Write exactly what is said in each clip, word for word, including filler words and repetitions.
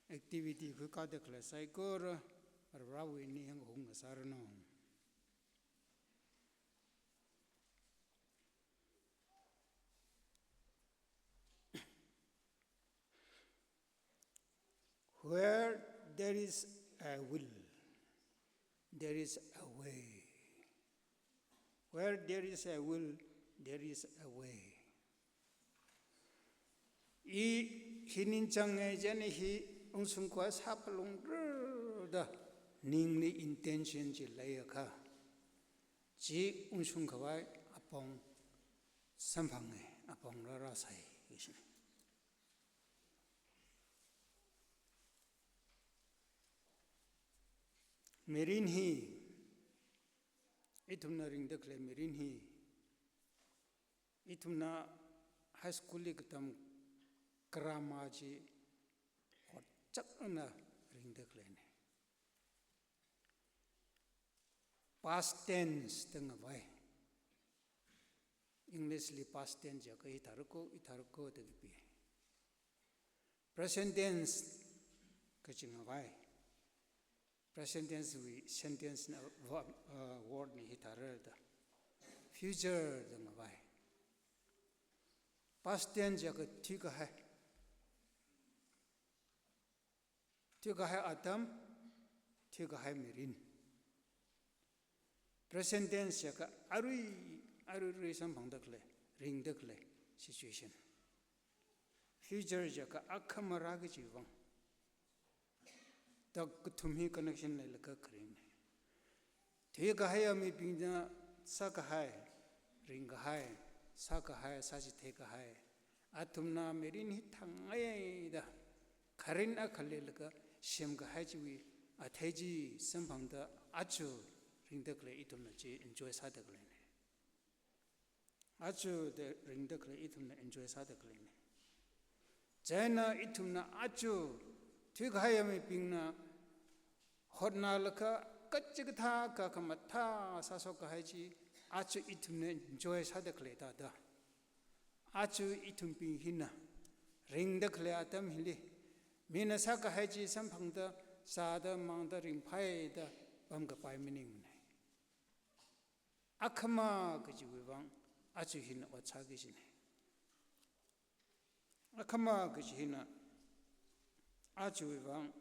Activity khuikāda khalei saikora Varewui ning hung ngasāranu. Where there is a will, there is a way. Where there is a will, there is a way. I hi ningchānge, chieina hi ungshung khavai sāphalungra da ningli intention chi leiakha, chi ungshung khavai apong samphange, apong rārāsai, kajina. Mirin hi, ithumna ringda khalei mirin hi, ithumna high school li katam grammar chi hotchakna ringda khaleina. Past tense da ngavai. English li past tense jiakha hithāra ko, hithāra ko da kapi. Present tense kachi ngavai. Present tense wui sentence na verb, uh, word na hithāra da. Future da ngavai. Past tense jiakha thuikahai. Thuikahai atam, thuikahai mirin. Present tense jiakha arui, arui, arui samphangda khalei, ringda khalei situation. Future jiakha akhama rākachiwui vang. Da kathum hi connection leilaga kharingna. Thuikahaiya mibingna sākahai, ringkahai, sākahai, sāchitheikahai, athumna mirin hi thangngaiya da, kharing akha leilaga semkahai chiwui athei chi samphangda aja ringda khalei ithumna chi enjoy sāda khaleina. Aja da ringda khalei ithumna enjoy sāda khaleina. Chieina ithumna aja thuikahaiya mibingna hotnalaga kachikathā kakhamathā sāshokkahai chi aja ithumna enjoy sāda khalei thāda. Aja ithumbing hina ringda khalei atam hili, mina sākahai chi samphangda, zāda, mangda, ringphāda pamkapai maningmana. Akhama kachiwui vang aja hina ot sāki kajina. Akhama kachi hina ajawui vang,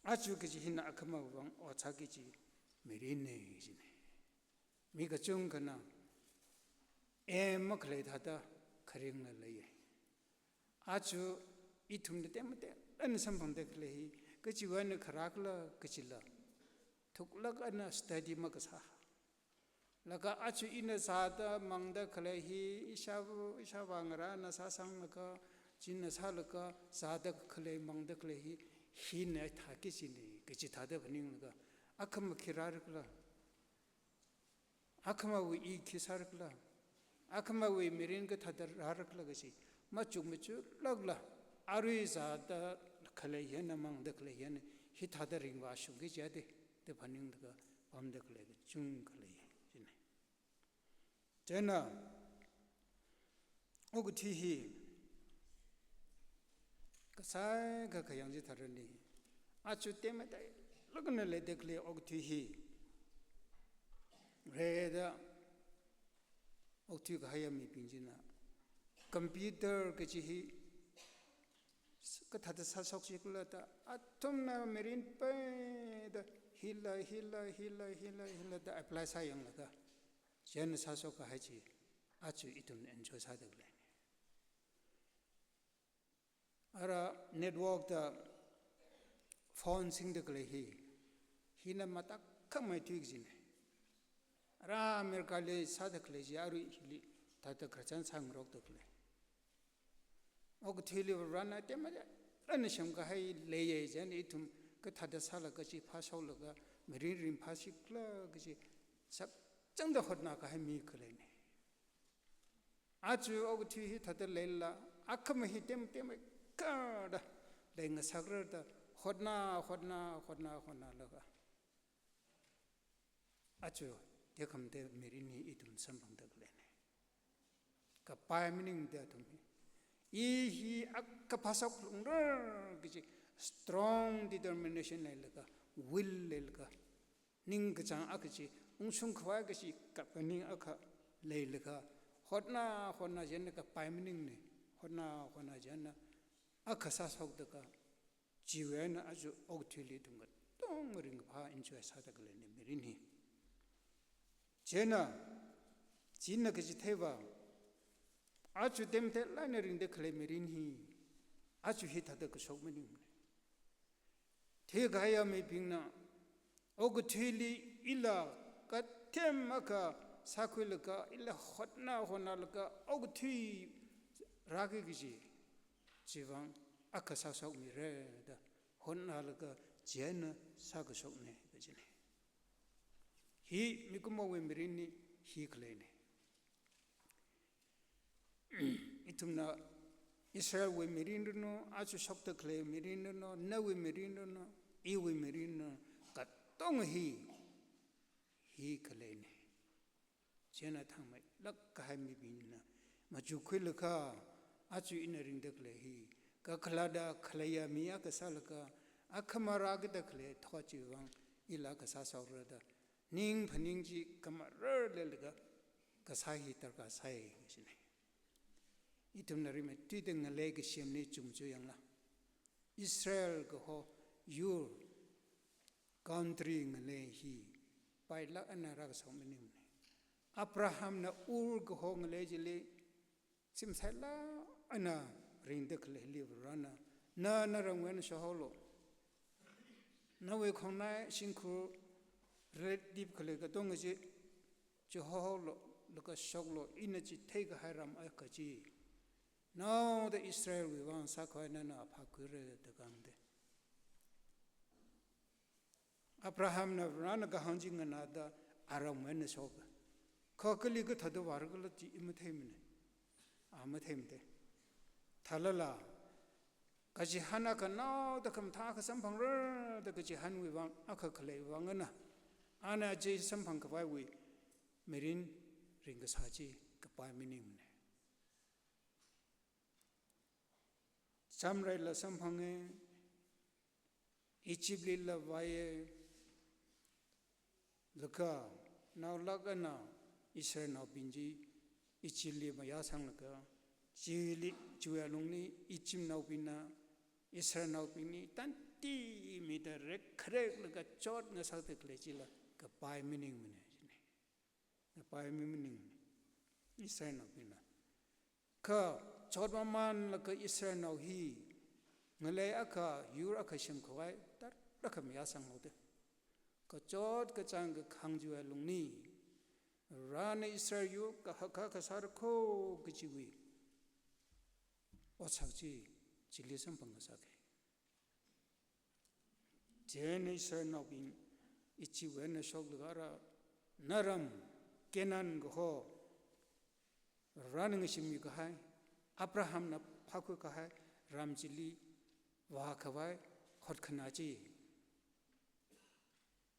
aja kachi hina akhamawui vang ot sāki kaji mirinna kajina. Mi kachungkhana aim makhalei thāda kharingla leiya. Aja ithumna tematei eina samphangda khalei hi, kachiwui eina kharākhala kajila, thuklāk eina study makasā. Laga aja ina zāda mangda khalei hi, ishāva, ishāvā ngarāna sāsanglaga, china sālaga, zāda khalei, mangda khalei hi, hina thāki kajina, kaji thāda phaninglaga, akhama khi rārakhala, akhamawui i khi sārakhala, akhamawui mirin kathāda rārakhala kaji machuk machuklākla, arui zāda khalei hina, mangda khalei hina, hithāda ringvāshungki kaji da, da phaninglaga pamda khalei kachungkha lei kajina. Chieina, okathui hi kasai kakhayang chitharanli, aja tematei lākna leida khalei okathui hi, rida okathui kahaiya mibing china computer kachi hi s-, kathāda sāshokchikhala da, athumna mirin peida hila, hila, hila, hila, hila da apply sāyanglaga, chieina sāshokkahai chi aja ithumna enjoy sāda khaleina. Ara network da phone singda khalei hi, hina matakhak maithui kajina. Ara America li sāda khalei chi arui hili thāda khararchan sāngarokda khalei. Okathuili Varena tematei eina semkahai leiya, chieina ithum kathāda sālaga chi phāshoklaga mirin ringphāshikhala kaji sakchangda hotnakahai mi khaleina. Aja okathui hithāda leilala, akhama hi tem, temeikha da leingasakra da hotna, hotna, hotna, hotnalaga, aja tekhamatei mirin hi ithum samphangda khaleina. Kapai maningda athum hi, i hi akha phāshoklungra kaji strong determination leilaga, will leilaga, ningkachāng akha chi, ungshung khavai kaji kapkaning akha leilaga, hotna, hotna chieina kapai maningne, hotna, hotna chieina akha sāshokda kha, chiwui eina aja okathuili ithum katonga ringkaphā enjoy sāda khaleine mirin hi. Chieina, china kachitheiva, aja temtheila eina ringda khalei mirin hi, aja hithāda kashok maningne. Thikahaiya mibingna, okathuili ila kathem akha sākhuilaga, ila hotna hotnalaga, okathui rāki kaji, chivāng akha sāshokmira da, hotnalaga chieina sākashokne kajine. Hi mikumowui mirinli hi khaleine. Ithumna Israelwui mirin ranu, aja shokda khalei mirin ranu, nawui mirin ranu, iwui mirin ranu, katonga hi, hi khaleine. Chieina thangmeilāk kahai mibingna machukkhuilaga, aja ina ringda khalei hi, kakhalatda khaleiya mi akha sālaga, akhamara kida khalei thot chivāng ila akha sāshokra da, ning phaning chi kamarar leilaga kasā hi darkar sai kajine. Ithumna rimeithuida ngalei kasemli chungchayangla, Israel kaho yur, country ngalei hi pailāk eina rākashok maningne. Abrahamna Ur kaho ngalei chili, shimsailāk eina ringda khaleili Varena, na naramwui eina shokhaolu. Nawui khongnai shimkhur red deep khalei katonga chi, chi haolu, laga shoklu, ina chitheikahai ram akha chi, naoda Israelwui vang sākhavai nana phākhuira da kahāngde. Abrahamna Varena kahāng chi nganāda aramwui eina shoka. Kha kali kathāda vārakhala chi i matheimane. A matheimade. Thālala, kachihān akha naoda khamathā akha samphangra da kachihānwui vang akha khalei vang eina, ana chi samphang khavaiwui mirin ringkasā chi kapai maningne. Chamreila samphange, Egyptlila vāye, laga naolāk eina Israelnaobing chi Egyptli mayāsanglaga, chili, chiwui alungli Egyptnaobingna Israelnaobingli tanti mida rekkhareklaga chotngasakda khalei chila kapai maningmane jine. Kapai mi maningne Israelnaobingna. Kha chotmamanlaga Israelnao hi ngalei akha, yur akha semkhavai tarākha mayāsanghaode. Kachot kachāng kakhang chiwui alungli, Varena Israel yur kahak akha sārakho kajiwui otsak chi, chili samphang ngasake. Chieina Israelnaobing Egyptwui eina shoklaga ara naram Canaan kaho, Varena ngashimmi kahai, Abrahamna phākhui kahai ram chili vākhavai hotkhanā chi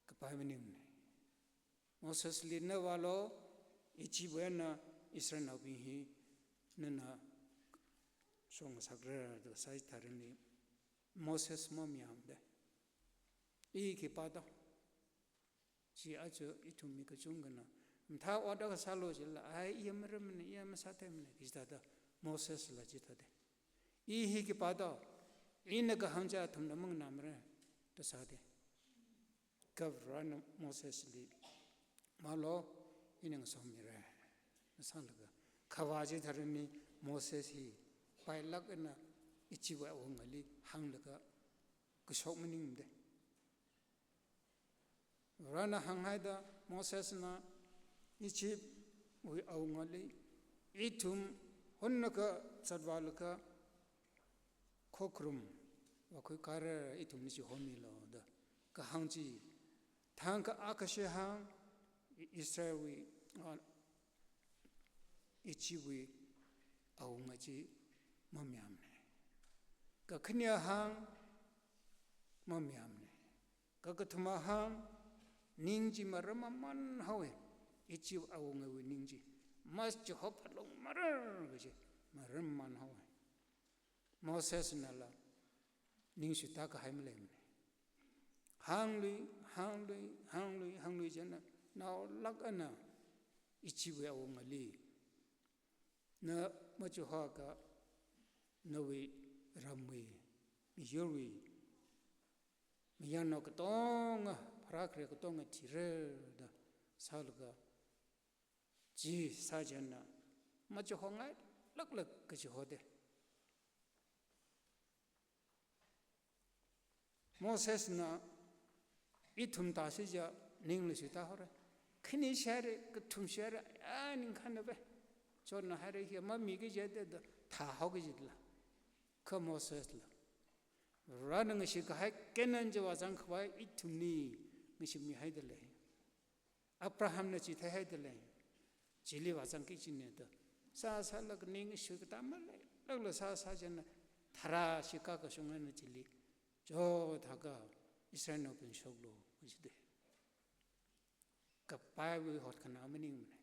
kapai maningmane. Mosesli na vālu, Egyptwui eina Israelnaobing hi nana shokngasakra da sāi tharanli Moses mamayāmade. I khipā tao. Chi aja ithum mi kachungkhana, mathā ot akha sālu jilala, ai, iya maramne, iya masātheimane, kaji thāda, Mosesla chithāde. I hi khipā tao, ina kahāng chi athumna manganāmara, da sāde. Kha Varena Mosesli, vālu, ina ngasomira, da sālaga. Khavā chitharanli Moses hi pailāk eina Egyptwui awungali hānglaga kashok maningmade. Varena hānghaida Mosesna Egyptwui awungali, ithum hunnakha zatvālaga khokharum vākhui kharar ithumli chihomilu da kahāng chi, thangkha akhashi hāng, Israelwui, a, Egyptwui awunga chi mamayāmane. Kakhane hāng mamayāmane. Kakathuma hāng ning chi maram maman haowe. Egypt awungawui ning chi. Mas chi hop alung marar kaji maram maman haowe. Mosesnala ningshita kahai maleimana. Hānglui, hānglui, hānglui, hānglui chieina, naolāk eina Egyptwui awungali na machihokha nawui ramwui, miyurwui, mayarnao katonga, pharākhare katonga thira da sālaga, chi sā chieina, machihongailāklāk kaji hode. Mosesna ithum tāsi ja ningli shuita haora. Khani shāra, kathum shāra, a ningkhān na be. Chotna haira hi, mamiki jida da, thāhaoki jila. Kha Mosesla, Varena ngashit kahai Canaan chi vāzang khavai ithumli ngashitmi haida lei. Abrahamna chi theihaida lei. Chili vāzangki kajina da sāsālaga ningshi katā maleilākla sāsā chieina tharā shikha kashung eina chili chothākha Israelnaobing shoklu kajide. Kapaiwui hotkhanā maningmana.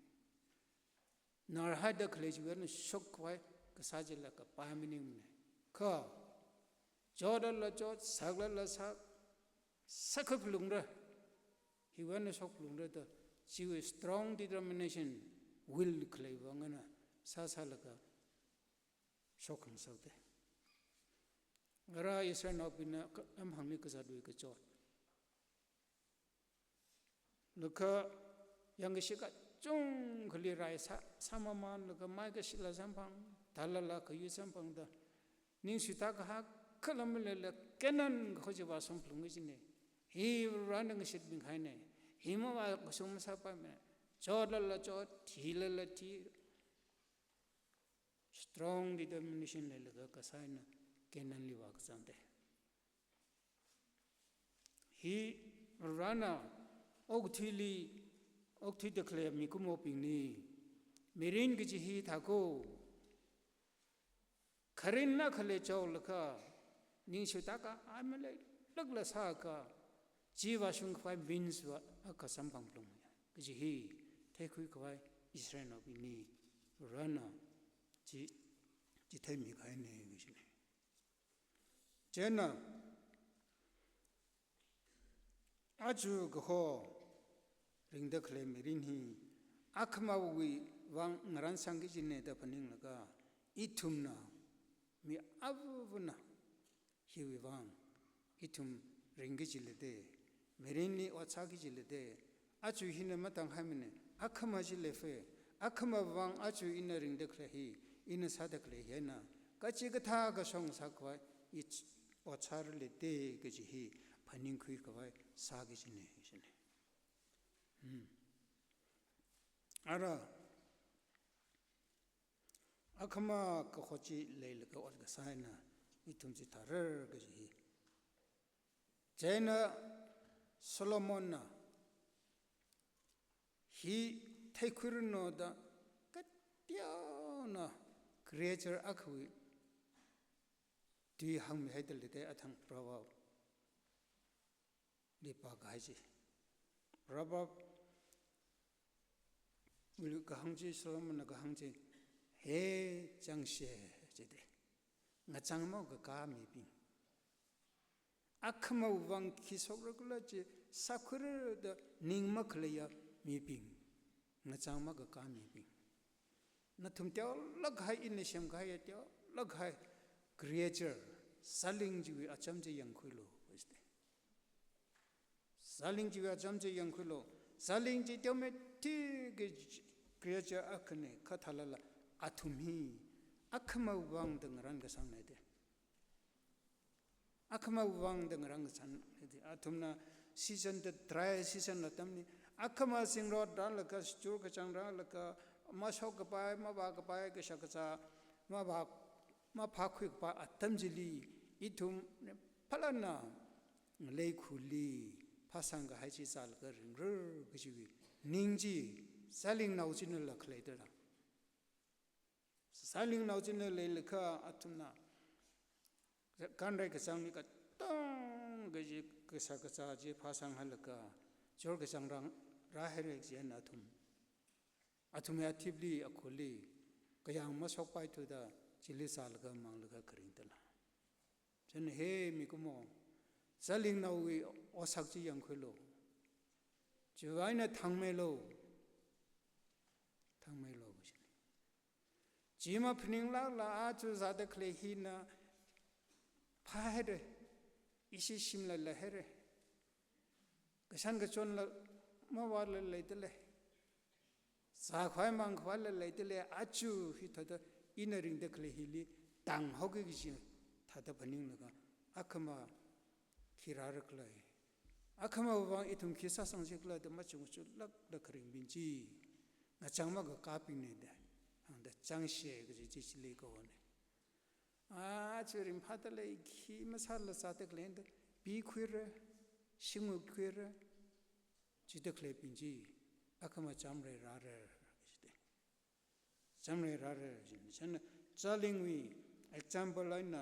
Narhaida khalei chiwui eina shok khavai kasā chila kapai maningmana. Kha, chotlala chot, saklala sak, sakkhui phalungra. Hiwui eina shok phalungra da, chiwui strong determination, will khalei vang eina sāsālaga shok khangasakde. Ara Israelnaobingna ka-, lamhāngli kazatwui kachot. Laga yangkashi kachungkhali rai sā, sāmamānlaga maikashila samphang, thālala kayu samphangda, ningshita kahak khalam leila Canaan kaho chi vāshung phalungi kajina. Hi Varena ngashitmi kahaina. Hi mavākashung masāpaimana. Chotlala chot, thilala thi. Strong determination leilaga kasā eina Canaanli vākazangde. Hi Varena okathuili, okathuida khalei mikumobingli, mirin kaji hi thākho, kharinna khalei chao lakha, ningshita kahai maleilākla sākha, chi vāshung khavai means va akha samphang phalung kaji hi theikhui khavai Israelnaobingli Varena chi, chitheimi kahaina kajina. Chieina, aja kaho ringda khalei mirin hi akhamawui vang ngaransangki kajina da phaninglaga, ithumna, mi avāvana hiwui vang ithum ringki kajila de, mirinli ot sāki kajila de, aja hina matang haimana, akhama chi leife, akhama vang aja ina ringda khalei hi, ina sāda khalei hi eina, kachikathā kashong sākhavai, i ch-, ot sārale de kaji hi phaningkhui khavai sāki kajina, kajina. Hmm. Ara, akhama kaho chi leilaga ot kasā eina ithum chithārar kaji hi. Chieina Solomonna hi theikhuiranu da kateonao creature akhawui tui hāngmi haida lei de athang Proverb li pākahai chi. Proverb li kahāng chi, Solomonna kahāng chi, he chāngshei jide. Ngachang makakā mibing. Akhama vang khi shokra khala chi sākhuira da ning makhaleiya mibing. Ngachang makakā mibing. Nathum teolāk kahai, ina semkahaiya teolāk kahai creature, sāling chiwui acham chi yangkhuilu, jide. Sāling chiwui acham chi yangkhuilu. Sāling chi teomeithui kaji creature akhana, kha thālala athum hi akhama vang da ngaran kasangna de. Akhama vang da ngaran kasangna de. Athumna season da, dry season atamli, akhama singrot rālaga, churkachāng rālaga, mashok kapai, mavā kapai, kashak kazā mavā, maphākhui kapai atam chili, ithum phalana ngalei khuli phāsang kahai chi zālaga ringra kajiwui ning chi sālingnao chinala khalei dala. Sālingnao china leilakha athumna kanrai kachāngli katong kaji kashak kazā chi phāsang hailaga, churkachāng rāng rāhaira chieina athum, athumwui athipli, akhuli, kayāng mashokpaithuda, chili zālaga manglaga kharing dala. Chieina he mikumo, zalingnaowui osak chi yangkhuilu. Chiwui eina thangmeilu. Thangmeilu kajina. Chi maphaninglākla aja zāda khalei hina phāhaira. Ishi shimla leihaira. Kashan kachonla mavāla leidalei. Zākhavai mangkhavai la leidalei, aja hithāda ina ringda khalei hili tānghaoki kaji thāda phaninglaga, akhama khi rāra khala, akhamawui vang ithum khi sāsangsi khala da machuk machuk lākda kharingbing chi ngachang makakābingna da hāngda chāngshei kaji chi chili kaona. Aja ringphādalei, khi masāla zāda khalei da pikhuira, shingkhuira, chida khaleibing chi akhama chamrei rāra, chida chamrei rāra. Chieina zalingwui example eina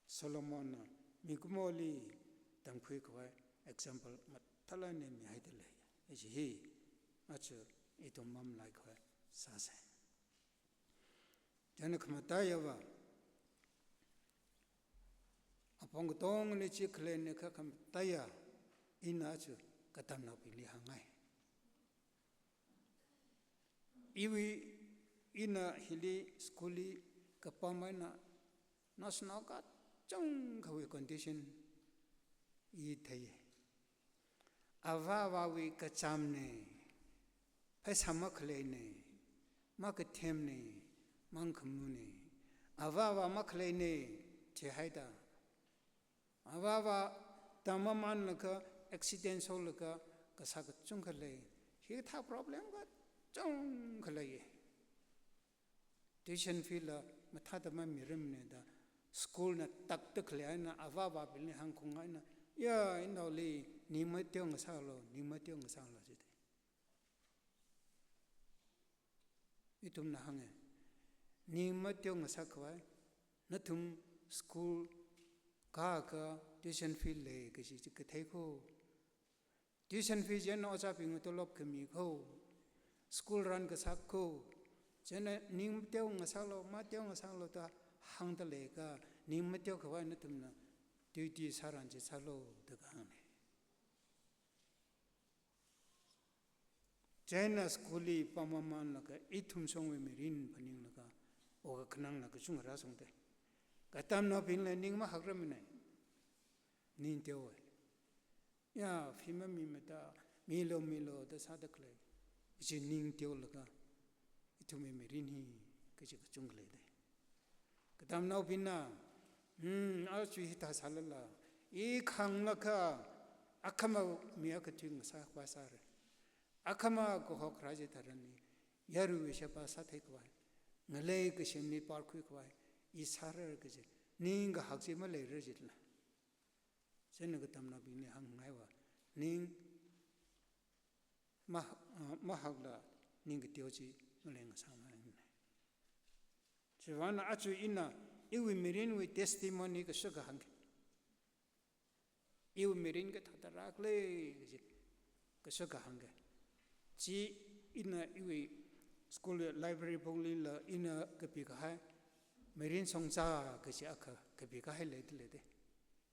Solomonna mikumoli tamkhuikhavai example mathālāk eina mihaidalei. Kaji hi aja ithum mamalaikhavai sāsa. Chieina khamataiya va, apong katongli chi khaleina kha khamataiya, ina aja katamnaobingli hāngngai. Iwui, ina hili school li kapam eina naoshinao kachungkhawui condition i theiya. Avāvawui kachamna, pheisā makhaleina, makathemna, mangkhamuna. Avāva makhaleina thihaida, avāva tammamanlaga accident sholaga kasā kachungkha lei. Hikathā problem kachungkha leiya. Tuition fee la mathāda mamirarmana da, school na takda khalei eina avāvabingli hāngkhaung eina, ya, inaoli ning mateo ngasaklu, ning mateo ngasaklu jida. Ithumna hānga, ning mateo ngasakkhavai, nathum school kākha tuition fee lei kaji chi kathei kho. Tuition fee chieina ojābingwui tolop khami kho. School run kasā kho. Chieina ning mateo ngasaklu, mateo ngasaklu da hāngda leikha, ning mateokhavai nathumna duty sāran chi sālu da kahāngna. Chieina school li pammamanlaga, ithum shongwui mirin phaninglaga, okakhanangla kachungkha rāshungda. Katamnaobingla ning mahakrarmana. Ning teowa. Ya, fee mamimada, milu milu da sāda khalei. Ishi ning teolaga, ithumwui mirin hi kaji kachungkha leida. Katamnaobingna, hmm, aja hithā sālala, i khanglakha, akhama mi akathui ngasākhavai sāra. Akhama kahok rāji tharanli, yaruiwui sheba sātheikhavai, ngalei kashimli parkhuikhavai i sāra kaji, ning kahak chi maleira jila. Chieina katamnaobingli hāngngai va, ning ma-, ah, mahakla ning kateo chi malei ngasāmana. Chivāngna aja ina iwui mirinwui testimony kashok kahāngki. Iwui mirin kathāda rākhala kaji kashok kahāngki. Chi ina iwui school library book lila ina kapikahai, Mirin Shongzā kaji akha kapikahai leida leida.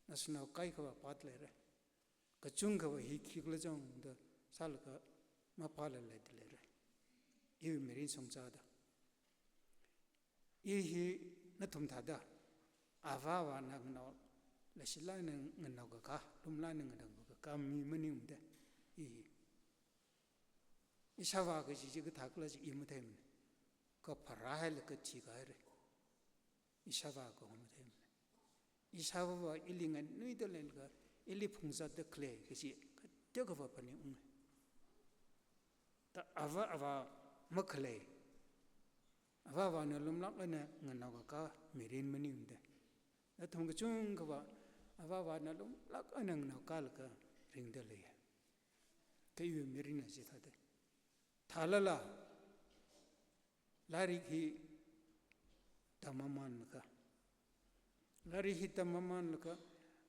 Naoshinao kaikhava pāda leira. Kachungkhava hi khikhala chang da sālaga mapāla leida leira. Iwui Mirin Shongzā da. I hi nathum thāda, avāvana nganao, leishilāk eina nganao kakā, lumlāk eina nganao kakā mi maningmada. I hi, ishāvā kaji chi kathākhala chi i matheimana. Kapharāhailaga thikahaira. Ishāvā kaho matheimana. Ishāvāva ili nganuida leilaga, ili phungzatda khalei kaji kateokha va phaningunga. Ta avāva makhalei, avāvana lumlāk eina nganao kakā mirin maningmada. Nathum kachungkhava avāvana lumlāk eina nganao kālaga ringda leiya. Kha iwui mirinna chithāda. Thālala, lairik hi tammamanlaga, lairik hi tammamanlaga,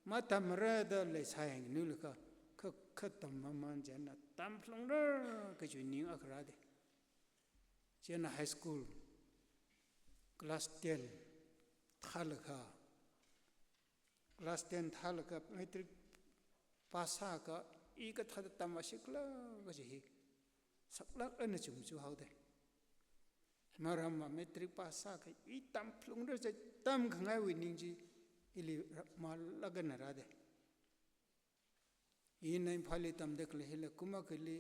matamrada leisānganuilaga, kha, kha tammaman chieina tamphalungra kaji ning akha rāda. Chieina high school, class ten thālaga, Class ten thālaga matric pass sāakha, i kathāda tamvāsi khala kaji hi saklāk eina chungchung haoda. Maramva matric pass sāakha i tam phalungra chi tamkhangaiwui ning chi ili ra-, malāk eina rāda. Ina Imphalli tamda khalei hila kum akhali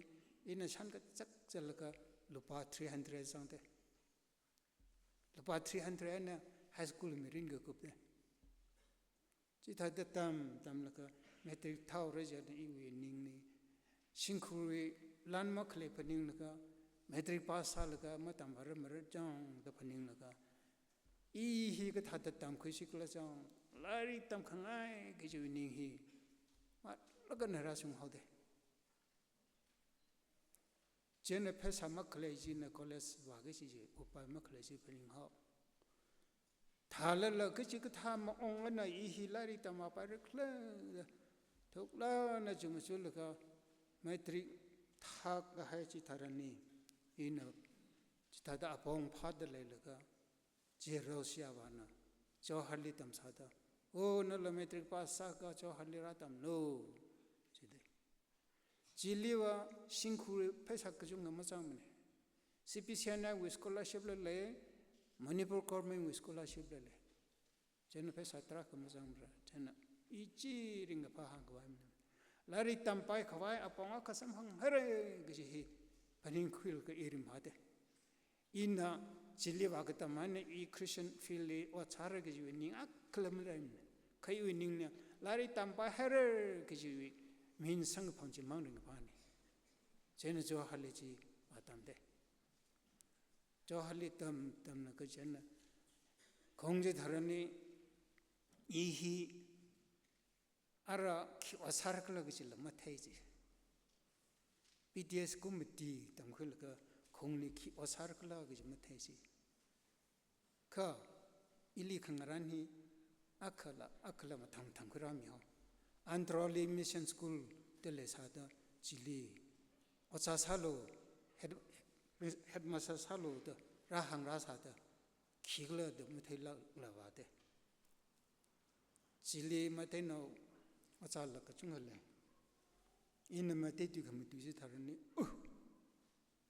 ina shān kachak zatlaga lupā three hundred zangda. Lupā three hundred eina high school mirin kakupda. Chithāda tam, tamlaga matric thāhaora jiakha iwui ningli shimkhurwui lan makhalei phaninglaga, matric pass sālaga matamvārar marar chang da phaninglaga, i hi kathāda tamkhuisi khala chang, lairik tamkhangai kajiwui ning hi malāk eina rāshung haoda. Chieina pheisā makhalei china college vāki kaji chi upai makhalei chi phaninghao. Thālala kachikathā maong eina i hi lairik tamvāpaira khala da thuklāk eina chungchunglaga matric thākahai chitharanli, ina chithāda apong phāda leilaga, J. Roshi avāna Jawharli tamsāda, "O, nala matric pass sāakha Jawharli rātamlu," jida. Chiliva shimkhurwui pheisā kachungkha mazangmana. C P C N I wui scholarship la lei, Manipur government wui scholarship la lei. Chieina pheisā tarākha mazangmara. Chieina i chi ringkaphā hāngkhavai maningmana. Lairik tampaikhavai apong akha samphanghaira kaji hi phaningkhuilaga i ringphāda. Ina chili vākatam eina i Christian field li ot sāra kajiwui ning akhala maleimana. Kha iwui ningna lairik tampaihaira kajiwui mihin samkaphang chimang ringkaphāna. Chieina Jawharli chi vātamda. Jawharli tam, tamlaga chieina khong chitharanli i hi ara khi ot sāra khala kajila mathei chi. P T S kum mati tamkhuilaga khongli khi ot sāra khala kaji mathei chi. Kha ili khangarān hi akhala, akhala mathang thang khuirāmi hao. Antroli Mission School da leisāda chili ojā sālu, head, headmaster sālu da rāhāng rāsāda khikhala da matheilākla vāda. Chili Meiteinao ojāla kachungkha lei. Ina Meitei tui khamatui chitharanli, "Uh,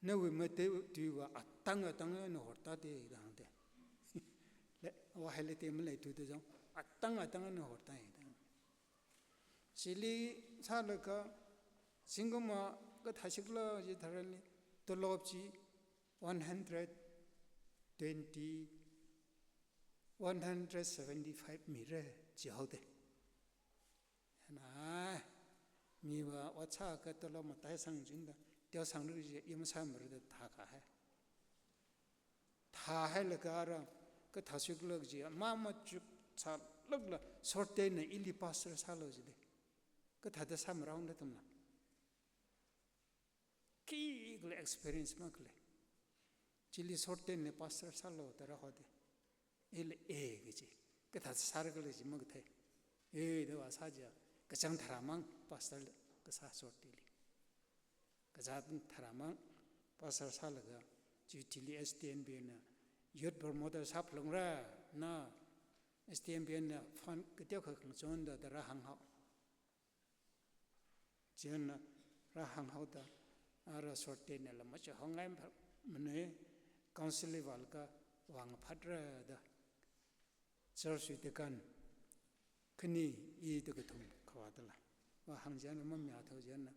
nawui Meitei tuiva atang atang eina hortāda," da hāngda. Le, vāhai leite maleithuda jang, "Atang atang eina hortāda," da. Chili sālaga, zingkum akha thāsi khala chitharanli, tolop chi one hundred twenty, one hundred seventy-five mira jihaoda. Chieina, miva ot sāakha tolop mataisang chida, teosang ri chi i masāmara da thākahai. Thāhailaga ara kathāsi khala chi, ma machuk sālākla, Sortena ili pastor sālu jida. Kathāda sāmara ungda tamna. Khikhala experience makhalei. Chili Sortena pastor sālu da rāhaoda. Ila e kaji. Kathā sāra khala chi makathei. E da vāsā chiakha, kachāng tharāmang pastor kasā Sorteli. Kachāng tharāmang pastor sālaga, chi chili S T N B na youth promoter sāphalungra, na S T N B na fund kateokha khangachonda da rāhānghao. Chieina rāhānghaoda, ara Sortenala machuk hongai pha-, mane, council li vālaga vāngphatra da. Church wui deacon khani i da kathum khavā dala. Vāhāng chieina mamayāthao chieina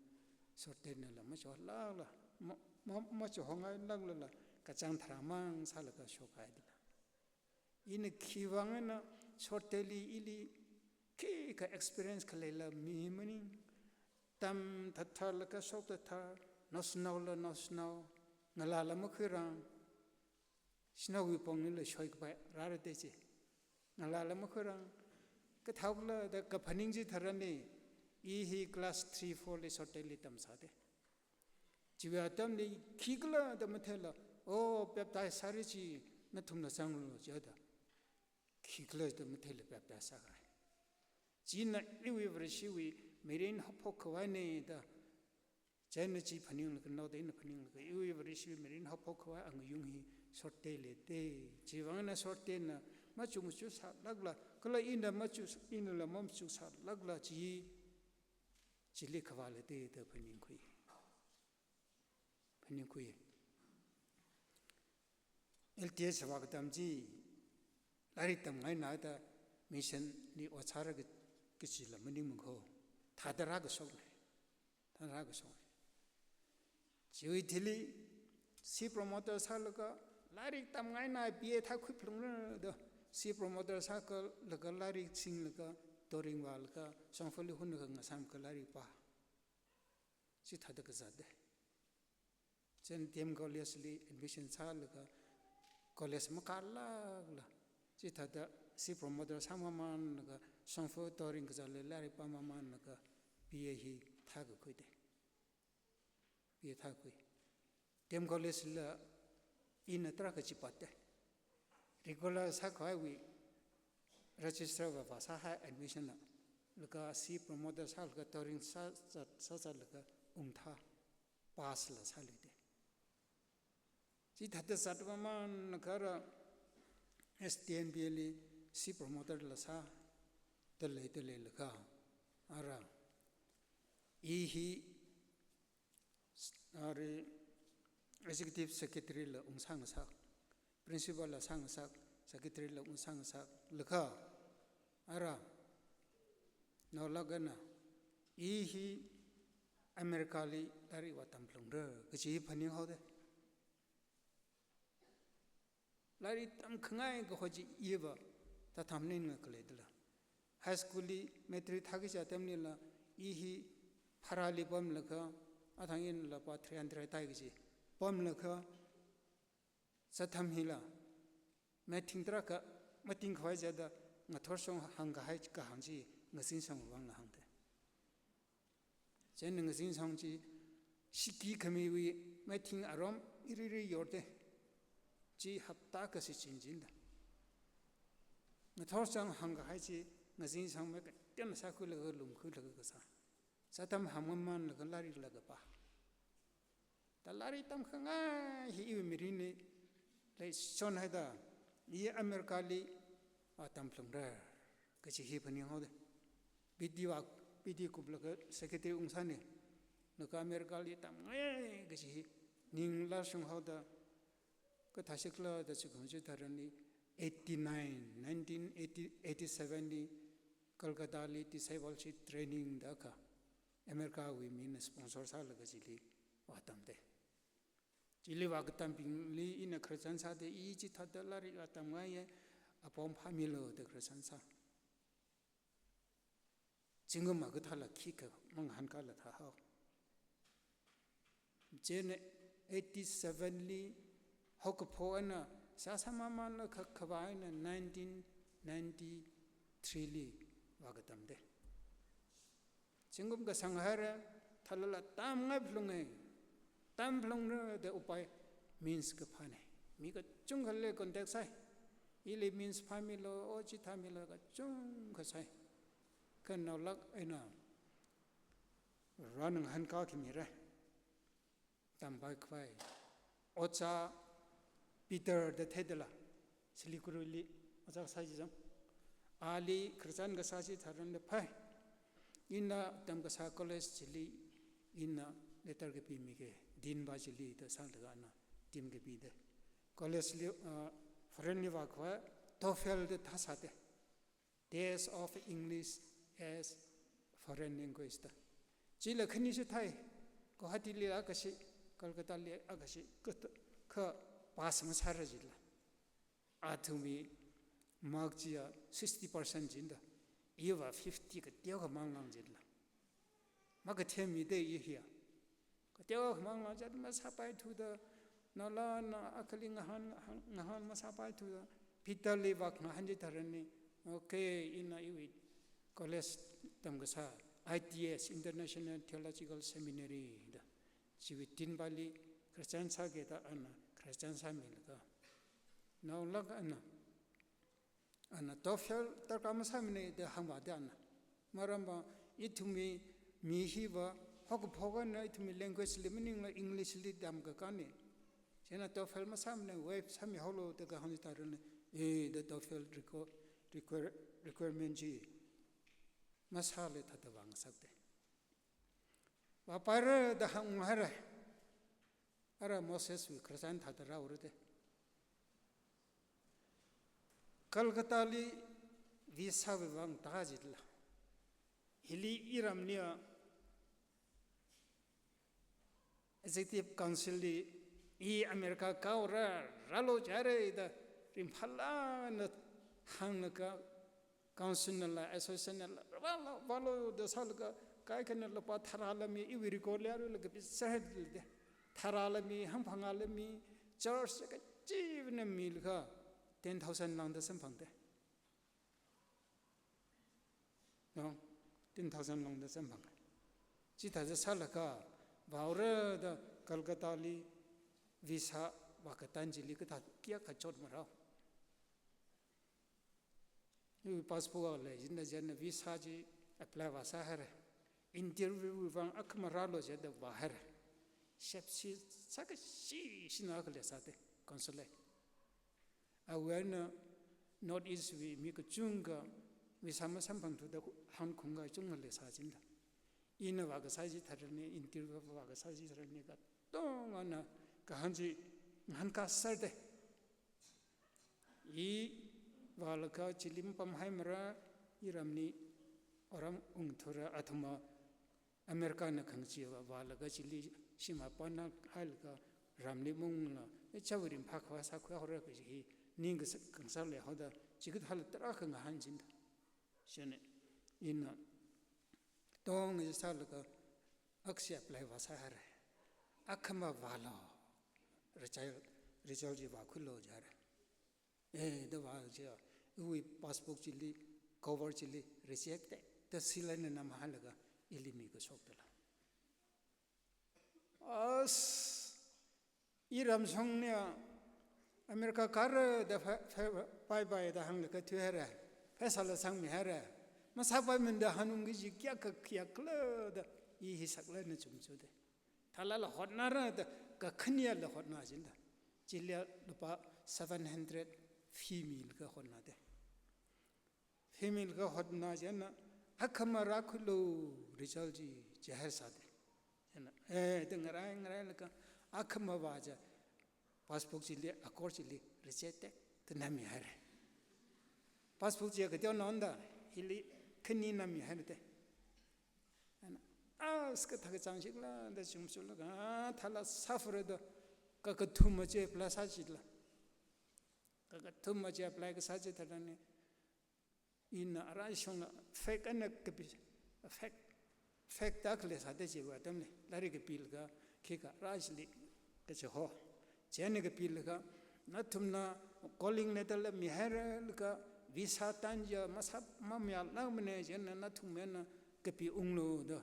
Sortenala machuk lākla, ma, ma, machuk hongailāklala, kachāng tharāmang sālaga shokhaidala. Ina khiwui vang eina Sorteli ili khikha experience khaleila mi maning. Tamthatthalaga shokthatthar, naoshinao la naoshinao, ngalāla makhuirang, shanaowui ponglila shoikapai rāra da chi. Ngalāla makhuirang, kathākhala da kaphaning chitharanli, i hi class three, four li Sorteli tamsāda. Chiwui atamli khikhala da matheila, "O, baptize sāra chi nathumla zanglu," jida. Khikhala da matheila baptize sākahai. China iwui Vareshiwui mirin haophok khavaina da, chieina chi phaninglaga, naoda ina phaninglaga, iwui Vareshiwui mirin haophok khavai angayung hi Sorteli da. Chiwui vang eina Sortena Machu machu sālākla, kala ina machu, inala mamachu sālākla chi, chili khavā leida da phaningkhui. Phaningkhui. L T S vākatam chi, lairik tamngaina da mission li ot sāra ka, kachila maningmana kho. Thāda rākashokna. Thāda rākashokna. Chiwui thili, C promoter sālaga, lairik tamngaina B A thākhui phalungra da. C promoter sākalaga lairik singlaga, touring vālaga, shongfali hunlaga ngasāmlaga lairik pā. Chithāda kazat da. Chieina D M College li admission sālaga, college makālākla. Chithāda C promoter sāmamānlaga, shongfa touring kazatla lairik pāmamānlaga, B A hi thākakhui da. B A thākhui. D M College la ina tarākha chi pāda. Regular sākhavaiwui register va vāsāhai admission la. Laga C promoter sālaga touring sā, sā, sāzatlaga ungthā. Pass la sāluida. Chithāda zatmamānlaga ara S T N B A li C promoter la sā, dalei, daleilaga. Ara. I hi, ara, executive secretary la ungsāngasak, principal la sāngasak, secretary la ungsāngasaklaga. Ara. Naolāk eina, i hi America li lairik vātam phalungra, kaji phaninghaoda. Lairik tamkhangai kaho chi iva, tatham ning nga khalei dala. High school li matric thāki chi atamlila, i hi pharāli pamlaga, athang ina lupā three hundred tai kaji. Pamlaga, zatham hila, mathing tarākha, mathing khavai zada, ngathor shong hāngkahai kahāng chi, ngazin shong vang ngahāngda. Chieina ngazin shong chi, shiki khamiwui mathing arom iriri yorda. Chi hapta kashi chin chinda. Ngathor shong hāngkahai chi, ngazin shong mai kateonao sākhuilaga lumkhuilaga kasā. Zatham hāngmamānlaga lairik laga pā. Da lairik tamkhangai hi iwui mirinli leishonhaida, i America li vātam phalungra, kaji hi phaninghaoda. B D vā, B D kuplaga secretary ungsāna, laga America li tamngai kaji hi ningla shunghaoda, kathāshikhala da chikong chitharanli eighty-nine, nineteen eighty, eighty-seven li Calcutta li discipleship training da akha America wui mina sponsor sālaga chili vātamda. Chili vākatambingli ina Christian sāda, i chithāda lairik vātamngaiya, apong phāmilu da Christian sā. Zingkum makathāla khikha mangahānkāla thāhao. Chieina eighty-seven li haokaphok eina sāsāmamānlaga kha, khavā eina nineteen ninety-three li vākatamda. Zingkum kasang haira, thālala tamngai phalunga, tam phalungra da upai means kaphāna. Mi kachungkhala contact sāi. Ili means phāmilu, o chithāmilu kachungkha sāi. Kha naolāk eina Varena ngahānkā khami ra. Tampai khavai. Ojā Peter da theidala. Siliguri li ojā kasā chi zang. Ali Christian kasā chitharanla phai. Ina tamkasā college chili ina letter kapimika. Dean pa chili da sālaga ana tim kapida. College li, ah, foreign li vākhavai TOEFL da thāsāda. Test of English as Foreign Language da. Chila khani shithai, Guwahati li akha shi, Calcutta li akha shi, kha, kha pass masāra jila. Athumwui mark chiya sixty percent jida. Iva fifty kateokha manglang jila. Makathemmida i hiya. Kateokha manglang jat masāpaithuda, naolāna akhali ngahān, ngahān masāpaithuda, Peter li vākangahān chitharanli, okay, ina iwui college tamkasā, I T S, International Theological Seminary da. Chiwui dean pali Christian sāki da ana Christian sāmilaga. Naolāk ana, ana TOEFL darkar masāmana da hāngvāda ana. Maramva ithumwui mi hiva haokaphok eina ithumwui language li maningla English li tamkakāna. Chieina TOEFL masāmana, WAEP sāmihaolu da kahāng chitharanli Eh, the TOEFL requ-, require-, requirement chi masāla thāda vāngasakte. Vāpaira da hānghaira. Ara Moseswui khararchan thāda rāhaora te. Calcuttali visa wui vang tāchila. Hili iramli a Executive Council li, i America kaora, rālu jihaira da ringphālāk eina hānglaga, Council nala, Association nala, vālu, vālu da sālaga, kaikhana lupā tharāla mi, iwui record li arui laga kapisāhaira te. Tharāla mi, hangphangāla mi, church kachivana milaga, ten thousand lāngda samphangte. No, ten thousand lāngda samphang. Chithāda sālaga, vāhaora da Calcuttali visa vākatan chili kathā kayākha chotmarao. Iwui passport lei, chieina chieina visa chi apply vāsāhaira. Interview wui vang akhama rālu jida vāhaira. Shepshi sākashi shina khalei sāte, consulate. Awui eina North East wui mi kachungkha visa masamphangthuda hāngkhaung kachungkha leisā chieina. Ina vākasā chitharanli, interview vākasā chitharanli katongana kahāng chi ngahānkāserte. I vālaga chili mapamhaimara, iramli oram ungthura athumva America na khangachee vālaga chili shim mapana hailaga ramli maungla, eh, chāwui ringphā khavā sākhuihaora kaji hi, ning kasa-, khangasak leihaoda, chikathāla tarākha ngahān chieina. Chieina, ina, tong sālaga, akhasi apply vāsāhaira. Akhama vālu, result, result chi vākhuilu jihaira. Eh, da vā jiakha, iwui passport chili, cover chili, reject te, da seal eina namhailaga, ili mikashokdala. As, iramshongna America kāra da pha-, pha-, bye bye da hānglaga thuihaira. Pheisāla sangmihaira. Masāpaimanda hanung kaji kayākha kayākhala da i hi saklāk eina chumchute. Thālala hotnara da kakhaniala hotna chieina. Chili lupā seven hundred fee milaga hotnate. Fee milaga hotna chieina akhama rākhuilu result chi jihaisāte. Chieina, eh, da ngarai ngarailaga akhama vā chi passport chili, accord chili reject te, da nammihaira. Passport chi kateonao da, hili khani nammihairate. Ana, as kathā kachāng chikla da chumchulaga, ah, thāla suffer da, kakathuma chi apply sāchila. Kakathuma chi apply kasā chitharanli, ina arashongla fake eina kapi, fake, fake da khalei sāte chiwui atamli, lairik kapilaga, khikha arashili kachiho. Chieina kapilaga, nathumna calling letter la mihairalaga, visa tan chi masā mamayālākmana, chieina nathumwui eina kapiunglu da,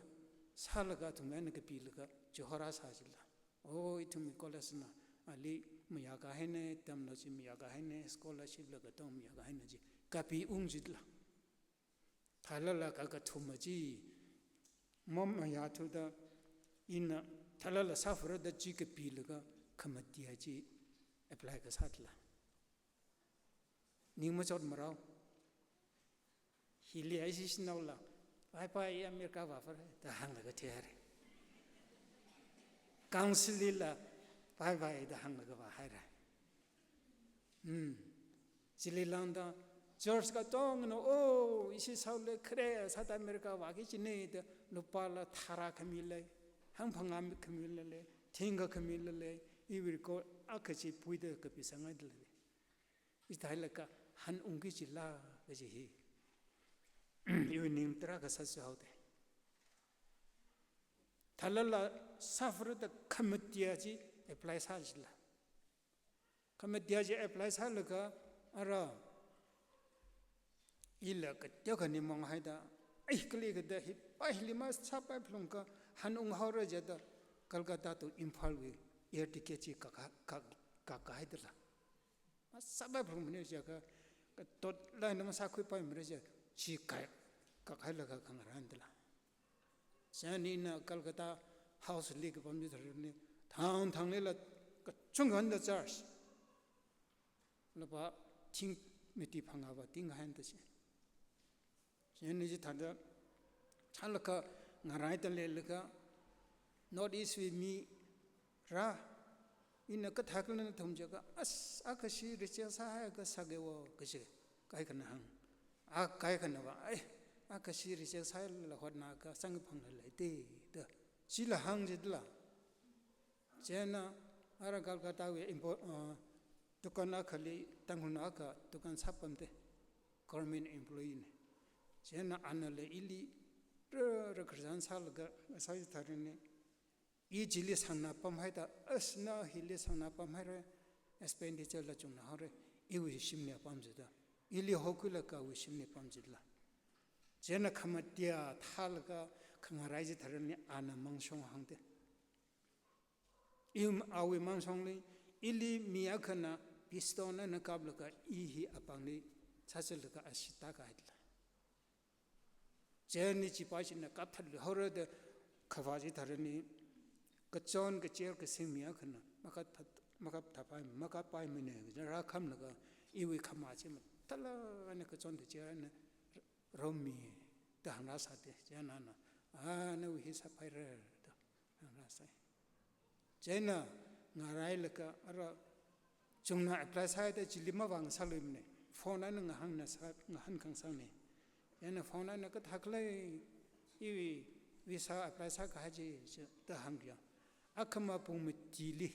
sālaga athumwui eina kapilaga, chihorāsā chila. Oh, ithumwui college na, ali mayākāhaina, tamlo chi mayākāhaina, scholarship la katong mayākāhaina chi, kapiung chila. Thālala kakathuma chi, mamayāthuda, ina thālala suffer da chi kapilaga, khamataiya chi apply kasāla. Ning machotmarao. Hili aisi shanaola, "Bye bye, America vāphara," da hānglaga thuihaira. Council lila, "Bye bye," da hānglaga vāhaira. Hmm. Chili lāngda, church katongna, "Oh, ishi sāhaole, khare sāda America vāki kajina," da, lupāla tharā khami lei, hangphangā khami lei, thingkha khami lei, iwui record akha chi puida kapisāngaida lei. Hithālaga hanungki kajila kaji hi. Iwui ning tarākha sāsāhaoda. Thālala suffer da khamataiya chi apply sāchila. Khamataiya chi apply sālaga ara ila kateokha nimang haida. Ai, kali kada hi, pai hili masāpai phalungkha hanunghaora jida Calcutta to Imphal wui air ticket chi kaka, ka, kakahaidala. Masāpai phalungmana jiakha, katot laina masākhuipaimara jiakha, chi kai, kakahailaga khangarāndala. Chieina ina Calcutta house li kapam chitharanli, thang thanglila kachungkha eina charge. Lupā thing mati phangāva ting hain ta chi. Chieina chithāda chālaga ngaraida leilaga North East wui mi rā, ina kathākhala nathum jiakha, as, a kashi reject sāhaiakha sāke wo kaji kaikhana hāng. A kaikhanava, ai, a kashi reject sāhailala hotnakha samkaphang leilei te, da. Chila hāng jidala. Chieina ara Calcutta wui impo-, uh, dukan akhali Tangkhul akha dukan sāpamde, government employee ne. Chieina anala ili rāra khararchan sālaga, sāi tharan ne, i chili sangna pamhaida, as, na hili sangna pamhaire, expenditure la chungna haore, iwui shimli pam jida. Ili hokhuilaga awui shimli pam jidala. Chieina khamataiya thālaga khangarai chi tharan ne ana mangshong hāngde. I, awui mangshongli, ili mi akhana pistol eina kaplaga i hi apāngli sāzatlaga ashee tākahaidala. Chieina chipa china kapthatlu haora da khavā chi tharan ne, kachon kacher kasing mi akhana makap that-, makapthapai, makappaimane, rākhamlaga iwui khamā chi mathālāk eina kachon kacher eina rommi da hāngrāsāde. Chieina ana, a, nawui hi sāpaira da hāngrāsai. Chieina ngarailaga ara chungna apply sāhaida chili mavāngasāluimane. Phone eina ngahānna sā, ngahānkhangasakne. Chieina phone eina kathākhala iwui visa apply sākahai chi, chi da hāngkha. Akhama pung matili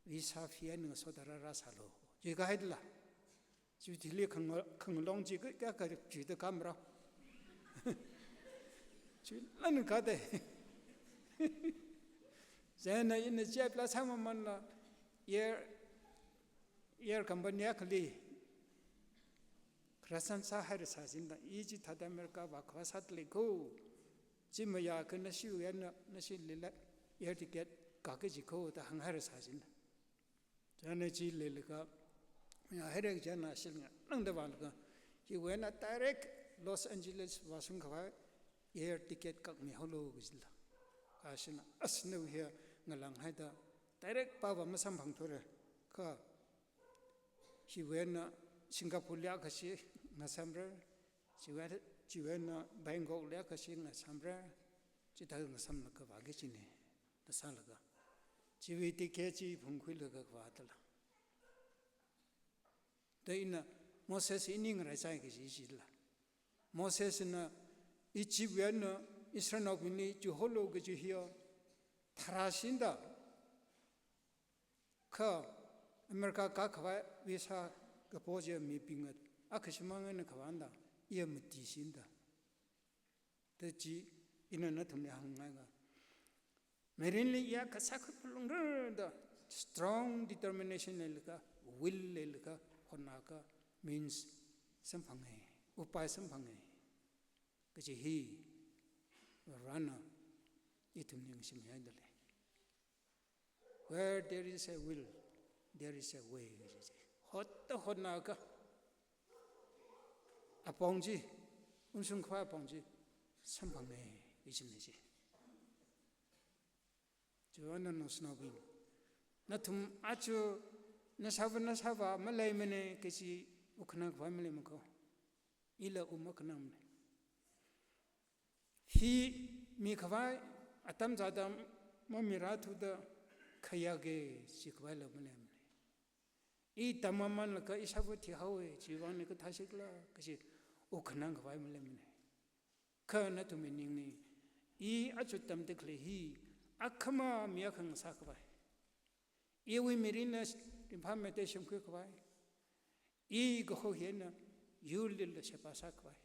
visa fee eina ngasoda rāra sālu jikahaidala. Chi thili khang-, khangalong chi ka, ka, ka, chi da kamra. Chi lan kade. Chieina ina chi apply sāmamanla air, air company akhali khararchan sāhaira sāsāda, i chithāda America vākhavai sāda lei ko. Chi mayākha nashiwui eina, nashilila air ticket kaka jiko da hānghaira sāsāda. Chieina chi leilaga, ya, haira chieina ashee ngalāngda vālaga, hiwui eina direct Los Angeles vāshungkhavai air ticket kakmi haolu kajila. Kashina, as, nawui hi ngalānghaida direct pava masamphangthura. Kha hiwui eina Singapore li akhashi ngasamra, chiwui, chiwui eina Bangkok li akhashi ngasamra, chithā ngasamlaga vāki kajine da sālaga, chiwui ticket chi phungkhuilaga vādala. Da ina Moses ini ngaraisai kaji chila. Mosesna Egypt wui eina Israelnaobingli chuholu kaji hiya tharāshinda, kha America kākhavai visa kapo chiya mibingna akhashimang eina khavānda, iya matishinda. Da chi ina nathumli hāngngai ka. Mirinli iya kasā khuipalungra da strong determination leilaga, will leilaga, hotnakha means samphange, upai samphange kaji hi Varena ithumli shimhaida lei. Where there is a will, there is a way. Hotta hotnakha apong chi, ungshungkhavai apong chi samphange, ichinne chi. Chiwuivang eina naoshinaobing, nathum aja nashāva nashāva maleimane kaji wukkhanang khavai maleimako. Ila wukkhanangmane. Hi mikhavai atam zāda mamirāthuda khayāke jikhavai la maleimane. I tammamanlaga ishāva thihaowe, chiwuivang eina kathāshikhala kaji wukkhanang khavai maleimane. Kha nathumwui ningli, i aja tamda khalei hi akhama mi akha ngasākhavai, iwui mirinna ringphāmeida shimkhuikhavai, i kaho hi eina yurlila sheba sākhavai,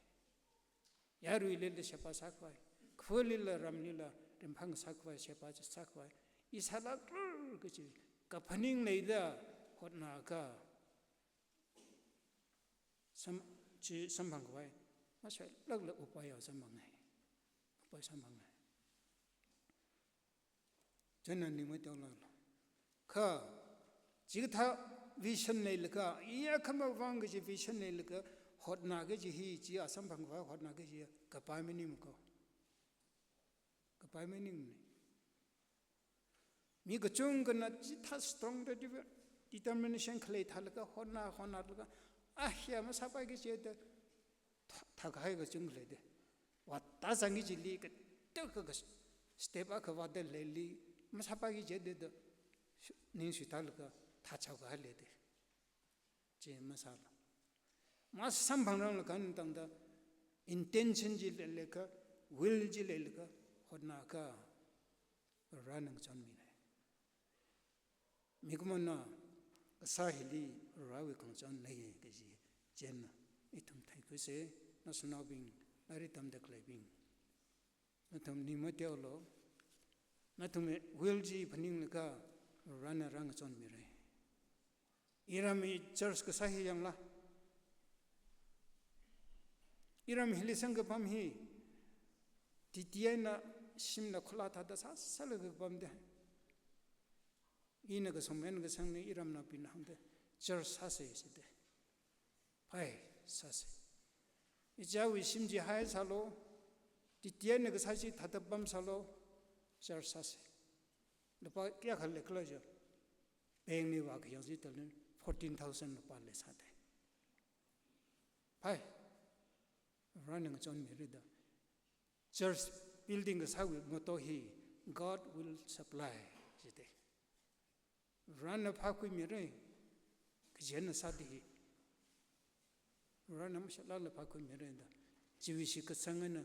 yaruilila sheba sākhavai, kafulila ramlila ringphā ngasākhavai, sheba sākhavai i sālākra kaji kaphaning leida hotnakha sam-, chi samphangkhavai mashoilākla upai ya samphange. Upai samphange. Chieina ningmei teolāklu. Kha chikathā vision leilaga, i akhama vang kaji vision leilaga hotnaki kaji hi, chi a samphangkhavai hotnaki kaji kapai maningmako. Kapai maningne. Mi kachungkhana chithā strong de-, determination khalei thālaga hotna, hotnalaga, Ah, hiya masāpaiki jida, thā-, thākahai kachungkha leida. Vātāzangki jili kateokha step akha vāda leili, masāpaiki jida da, ningshuitālaga thāchaokahai leida. Chi masāla. Masamphangranglakha tangda intention chi leilakha, will chi leilakha, hotnakha, Varena ngachonmira. Mikumona kasā hili Varewui khangachon lei kaji chieina ithum theikhuisa, nashinaobing, lairik tamda khaleibing. Nathum ning mateolu, nathumwui will chi phaninglaga Varena rāngachonmira. Iramwui church kasā hi yanglu. Iram hili samkaphang hi, titi eina shimna khula thāda sāsālaga kapamda. Ina kasang, ina kasangna iramnaobingna hāngda, church sāsa jida. Phai, sāsa. Ichāwui shim chi haisālu, titi eina kasā chi thāda pamsālu, church sāsa. Lupā kayākha leikhala jiakha, bankli vākayang chi tharan fourteen thousand lupā leisāda. Phai, Varena ngachonmira da. Church building kasāwui motto hi, "God will supply," jida. Varena phākhuimira, kaji eina sāda hi. Varena mashatlala phākhuimira da. Chiwui shitkasang eina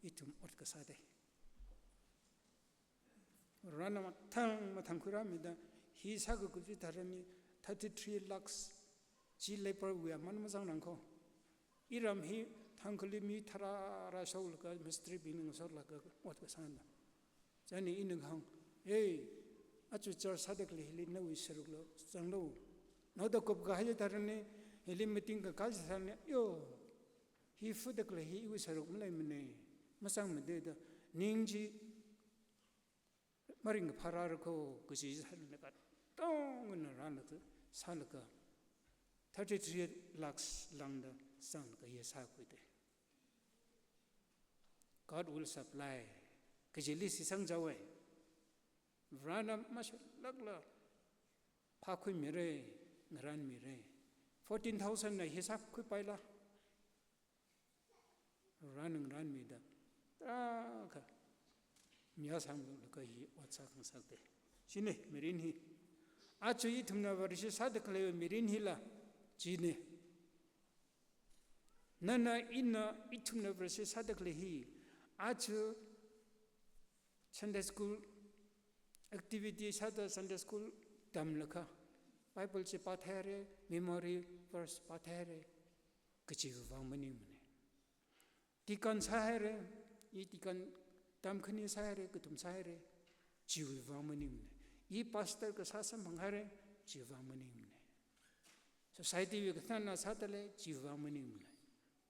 ithum ot kasāda. Varena mathang mathang khuirāmida, hi sākakhui tharan hi thirty-three lakhs chi labour wui aman mazangrang ko. Iram hi Tangkhulli mi tharā rāshoklaga mistri bing ngasoklaga ot kasāna. Chieina ina kahāng, "Ei, aja church sāda khalei hili nawui sārukla zanglu. Naoda kupkahai tharan hi, hili meeting kakā tharan hi, yo, hi fuda khalei hi iwui sāruk maleimana, mazangmada da, ning chi maringkaphā rāra ko," kaji sālaga, tongna rālaga, sālaga, thirty-three lakhs lāngda zanglaga hi sākhuida. "God will supply," kajili shitsang chaowa. Varena mashatlala phākhuimira, ngarānmira. Fourteen thousand na hi sākhuipaila. Varena ngarānmida, tarākha mayāsanglaga hi ot sākhangasakda. China mirin hi. Aja ithumna Vareshi sāda khalei mirin hila, china. Nana ina ithumna Vareshi sāda khalei hi, aja Sunday school activity sāda Sunday school tamlaga, Bible chi pātheira, memory verse pātheira, kajiwui vang maningmana. Deacon sāhaira, i deacon term khani sāhaira, kathum sāhaira, chiwui vang maningmana. I pastor kasā samphanghaira, chiwui vang maningmana. Society wui kathāna sāda lei, chiwui vang maningmana.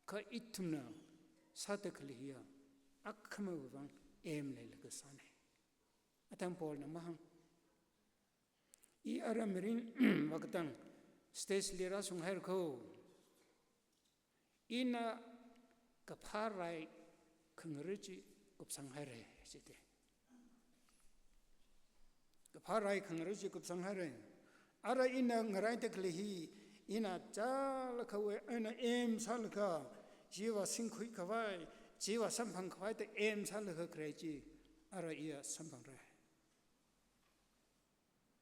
Kha ithumna sāda khalei hiya, akhamawui vang aim leilaga sāna. Atam Paulna mahāng, "I ara mirin vākatang stage li rāshunghaira ko. Ina kaphā rai khangarui chi kupsanghaira," jida. Kaphā rai khangarui chi kupsanghaira. Ara ina ngaraida khalei hi, ina chālakhawui eina aim sālaga, chiva singkhui khavai, chiva samphang khavai da aim sālaga khalei chi, ara iya samphangra.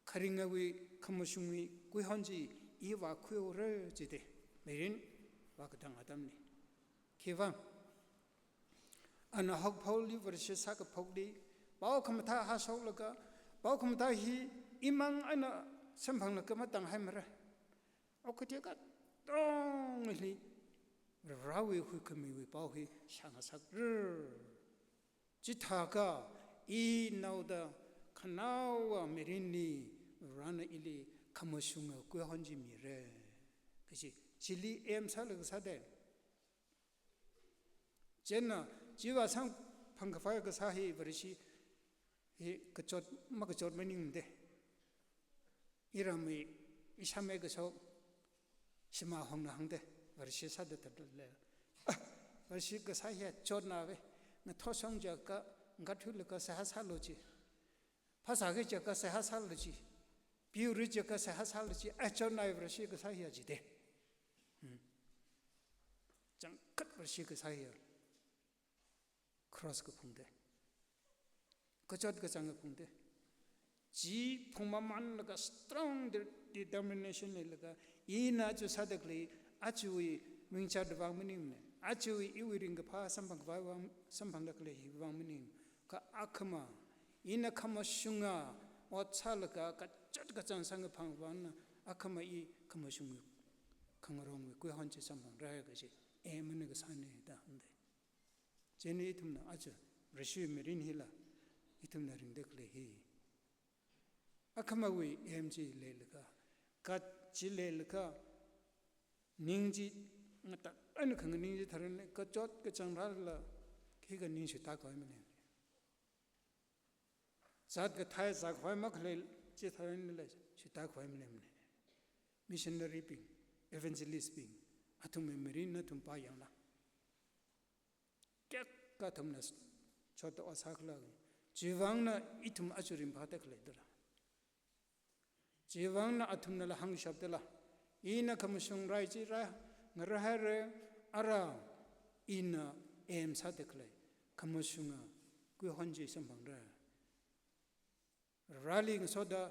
Kharingawui khamashungwui kuihon chi i vākhuihaora jida, mirin vākatang atamli. Khiwuivang, ana haokaphokli Vareshi sākaphokli, pao khamathā hāshoklaga, pao khamathā hi imang eina samphanglaga matanghaimara. Okathui katongli Varewui huikhamiwui pao hi shāngasakra. Chithākha i naoda khanaowa mirinli Varena ili khamashunga kuihon chi mira. Kaji chili aim sālaga sāda. Chieina chiva samphang khavai kasā hi Vareshi hi kachot, makachot maningmada. Iramwui ishāmei kashok Shima Hongna hāngda, Vareshi sāda tadle. Ah, Vareshi kasā hiya chotnava. Ngathor shong jiakha, ngathui laga seihā sālu chi. Phasā khui jiakha seihā sālu chi. Piuri jiakha seihā sālu chi. Ai chotnai Vareshi kasā hiya jida. Hmm. changkhat Vareshi kasā hiya cross kaphungda, kachot kachāng kaphungda, chi phungmamanlaga strong de-, determination leilaga, ina aja sāda khalei, ajawui mingchat vang maningmana, ajawui iwui ringkaphā samphang khavai vang, samphangda khalei hi vang maning, kha akhama, ina khamashunga ot sālaga kachot kachāng samkaphang vangna, akhama i khamashung khangarongwui kuihon chi samphangra kaji aim eina kasāna da hāngda. Chieina ithumna aja Vareshi mirin hila ithumna ringda khalei hi akhamawui aim chi leilaga, kha chi leilaga, ning chi ngatat eina khanganing chitharan kachot kachāng rālala khikha ning shuita khavai maleimana. Zat kathei zat khavai makhalei chitharanla shuita khavai maleimana. Missionary bing, evangelist bing, athumwui mirin nathum pāyanglu. Kayākha athumna chotda ot sākhala, chivangna ithum aja ringphāda khalei dala. Chivangna athumnala hāngshapdala, ina khamashung rai chi rā, ngarāhaira, ara ina aim sāda khalei khamashunga kuihon chi samphangra. Rali ngasoda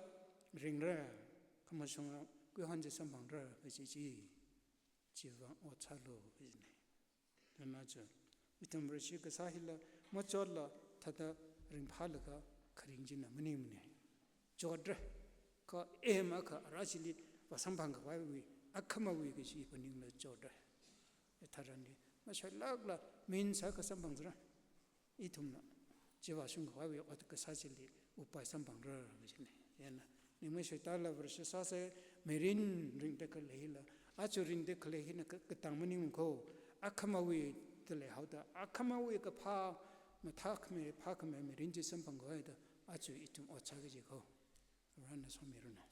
ringra, khamashunga kuihon chi samphangra kaji chi, chivang ot sālu kajina. Nana chu, ithum Vareshi kasā hila machotla thāda ringphālaga kharing china maningmana. Chotra, kha aim akha ara chili vāsamphang khavaiwui, akhamawui kaji phaningla chotra. Tharanli mashoilākla min sākha samphangzara. Ithumna chiva shung khavaiwui ot kasā chili upai samphangra kajina. Chieina ningmei shuitala Vareshi sāsa, mirin ringda khalei hila, aja ringda khalei hina ka-, katang maningmana kho, akhamawui da leihaoda, akhamawui kaphā, mathākhami, phākhami mirin chi samphang khavai da aja ithum ot sā kaji kho. Varena somiranu.